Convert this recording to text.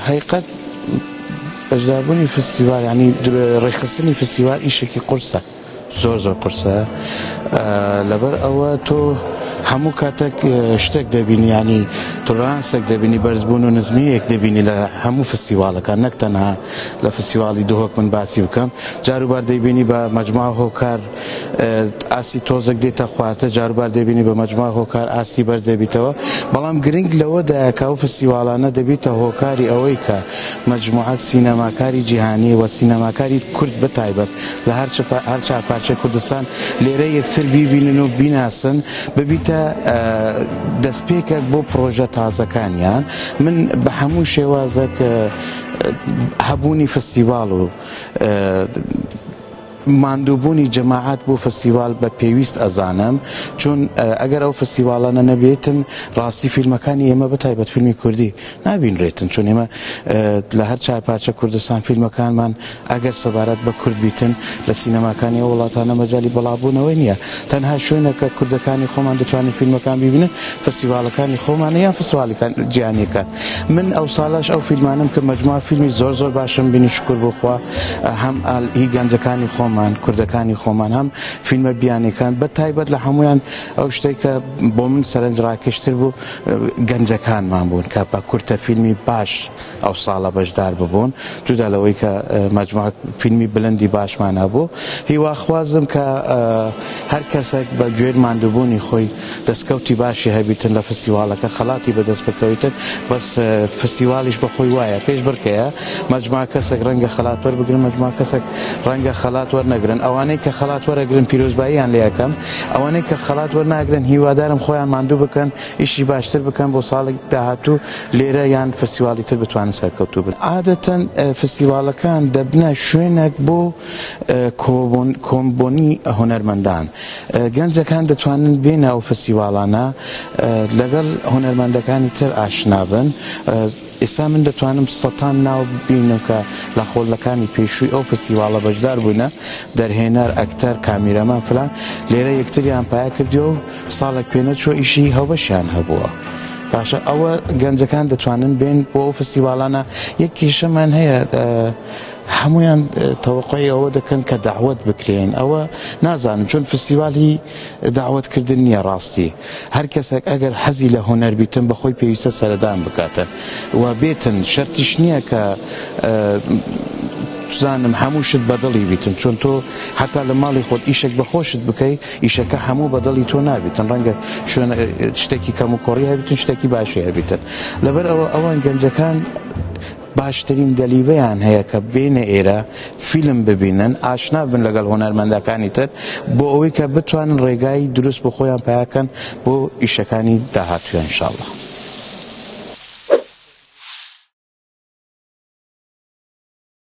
هەیقەت بەشداربوونی فستیڤال یانی ڕێکخستنی فستیڤال ئیشێکی قورسە زۆر زۆر قورسە لەبەر ئەوە تۆ هەموو کاتێک شتێک دەبینی ینی تۆلرانسێک دەبینی بەرزبوون و نزمیەک دەبینی لە هەموو فستیواڵەکان نەک تەنها لە فستیواڵی دهۆک من باسی بکەم جاروبار دەیبینی بە مەجموعە هۆکار ئاستی تۆزێک دێتە خوارتر، جاروبار دەبینی بە مەجموعە هۆکار ئاستی بەرز دەبیتەوە، بەڵام گرنگ لەوەدایە کە ئەو فستیواڵانە دەبیتە هۆکاری ئەوەی کە مەجموعە سینەماکاری جیهانی و سینەماکاری کورد بە تایبەت لە هەر چار پارچەی کوردستان لێرە یەکتر بیبینن و بیناسن، ببیتە دەستپێکێک بۆ پڕۆژە تازەکانیان. من بە هەموو شێوازێک هەبوونی فستیواڵ و ماندووبوونی جەماعەت بۆ فستیواڵ بە پێویست ئەزانم چون ئەگەر ئەو فستیواڵانە نەبێتن ڕاستی فیلمەکانی ئێمە بە تایبەت فیلمی کوردی نابینرێتن چون ئێمە لە هەر چار پارچە کوردستان فیلمەکانمان ئەگەر سەبارەت بە کورد بیتن لە سینەماکانی ئەو وڵاتانە مەجالی بەڵابوونەوەی نییە تەنها شوێنێک کە کوردەکانی خۆمان دەتوانین فیلمەکان ببینن فستیواڵەکانی خۆمانە یان فستیواڵەکان جیهانیەکان من ئەو ساڵەش ئەو فیلمانم کە مەجموعە فیلمی زۆر زۆر باشم بینی شکر بۆ خوا هەم هی گەنجەکانی خۆمان کوردەکانی خۆمان هەم فیلمە بیانیەکان بە تایبەت لە هەمویان ئەو شتێک کە بۆ من سەرنج ڕاکێشتر بوو گەنجەکانمان بوون کە بە کورتە فیلمی باش ئەو ساڵە بەشدار ببوون جودا لەوەی کە مەجموعە فیلمی بلندی باشمان هەبوو هیواخوازم کە هەر کەسێک بە گوێر ماندووبوونی خۆی دەستکەوتی باشی هەبیتن لە فستیواڵەکە خەڵاتی بەدەست بکەویتن بەس فستیواڵیش بەخۆی وایە پێشبڕکێیە مەجموعە کەسێک ڕەنگە خەڵات وەربگرن مەجموعە کەسێک ڕەنگە خەڵات وەرنەگرن ئەوانەی کە خەڵات وەرەگرن پیرۆزباییان لێ ئەکەم ئەوانەی کە خەڵات وەرناگرن هیوادارم خۆیان ماندوو بکەن ئیشی باشتر بکەن بۆ ساڵی داهاتوو لێرە یان فستیواڵی تر بتوانن سەرکەوتوو بن عادەتەن فستیواڵەکان دەبنە شوێنێک بۆ کۆبوونی هونەرمەندان گەنجەکان دەتوانن بێنە ئەو فستیواڵانە لەگەڵ هونەرمەندەکانی تر ئاشنا بن ئێستا من دەتوانم سەتان ناو ببینم کە لە خولەکانی پێشووی ئەو فستیواڵە بەشدار بووینە دەرهێنەر ئەکتەر کامیرەمان فلان لێرە یەکتریان پایە کردیوە و ساڵێک پێنەچووە ئیشی هاوبەشیان هەبووە. باشە ئەوە گەنجەکان دەتوانن بێن بۆ ئەو فستیواڵانە یەک کێشەمان هەیە هەمویان تەوەقعی ئەوە دەکەن کە داوت بکرێن ئەوە نازانم چون فستیوالی داوەتکردن نییە ڕاستی هەر کەسێک ئەگەر حەزی لە هونەر بیتن بەخۆی پێویستە سەردان بکاتن و بێتن شەرتیش نییە کە زانم هەموو شت بەدڵی بیتن چۆن تۆ حتا لە ماڵی خۆت ئیشێک بە خۆشت بکەی ئیشەکە هەموو بەدڵی تۆ نابیتن ڕەنگە شوێن شتێکی کەم و کۆڕی هەبیتن شتێکی باشی هەبیتن لەبەر ئەوە ئەوان گەنجەکان باشترین دەلیبەیان هەیە کە بێنە ئێرە فیلم ببینن ئاشنا بن لەگەڵ هونەرمەندەکانی تر بۆ ئەوەی کە بتوانن ڕێگای دروست بۆ خۆیان پیاکەن بۆ ئیشەکانی داهاتوویان ان شاءاللە.